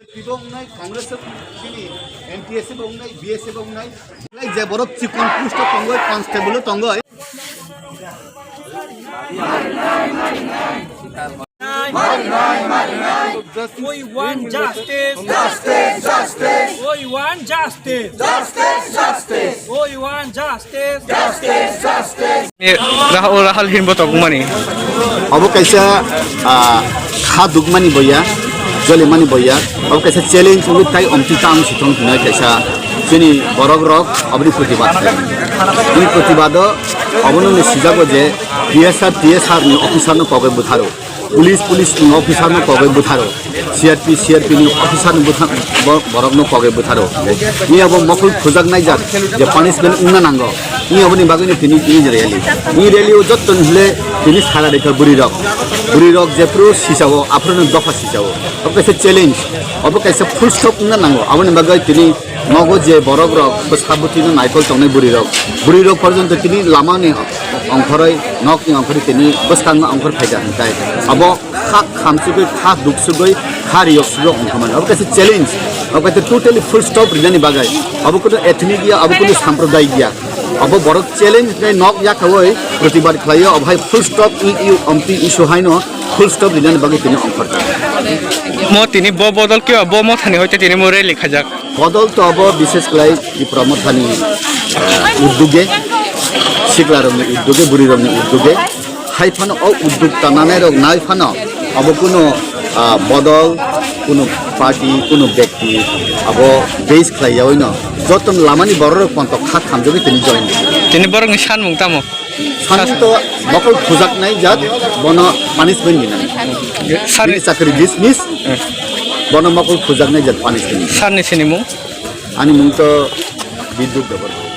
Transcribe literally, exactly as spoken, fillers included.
P bo wngnai, Congress bini M T S bo wngnai, B S F bo wngnai. Lai je borok chikon pusto tongoi, constable tongoi. We want justice. Justice, justice. We want justice. Justice, justice. We want justice. Justice, justice. Ni Rahul, Rahul hinbo tongmani. Obo kaisa, ah, kha dukmani boya, jolimani boya. Obo kaisa challenge wngwi tai omtwi tang sithong hinwi kaisa chini borok rok oboni protibad khlai. Bini protibado obono ni sijago je T S R, T S R ni officer no kogwi butharo. Police, police ni officer no kogwi butharo. C R P, C R P ni officer no butha-, bo-, borok no kogwi butharo. Ni abo mokol khujak naijak je punishment wngna nango. Ni aboni bagwi no tini, tini rally. Ni rally o jotto ni hile tini sara rikha bwrwi rok. Bwrwi rok jephru sisao, aphuru no dopha sisao. Obo kaisa challenge. Obo kaisa full stop wngna nango. Aboni bagwi tini nogo je borok rok bwsa bwtwi no naikol tongnai bwrwi rok. Bwrwi rok porjonto tini lama ni ongkhoroi, nok ni ongkhoroi tini bwskango ongkhor phaikha hwnkhai. Abo kha khamsugwi, kha duksugwi, kha riyok sugwi ongkhormani. Abo kaisa challenge. Abo kaisa totally full stop rinani bagwi. Abo kuno ethnic ya, abo kuno sampradayik ya. Abo borok challenge khe nok yakawi protibad khlaio, abo hai full stop i, i, omtwi issue haino full stop rinani bagwi tini ongkhorjak. Mo tini bo bodol khe bo mothani hoite tini mo rally khajak. Bodol to abo bishes khlai Tipra mothani, eh, udduge, siklarokni udduge, bwrwirokni udduge. Hai phano o udduk tananairok nai phano abo kuno, ah, bodol, kuno party, kuno bekti abo base khlai yaui no. Joto lamani bororok pontok kha khamjagwi tini join. Tini borokni sanmung tamo? Sanmung to mokol khujak nai jat, bono punishment dinani. Sir, bini chakri dismiss, eh, bono mokol khujak nai jat punishment. Sir ni sinimung? Ani mung to Bidyut Debbarma.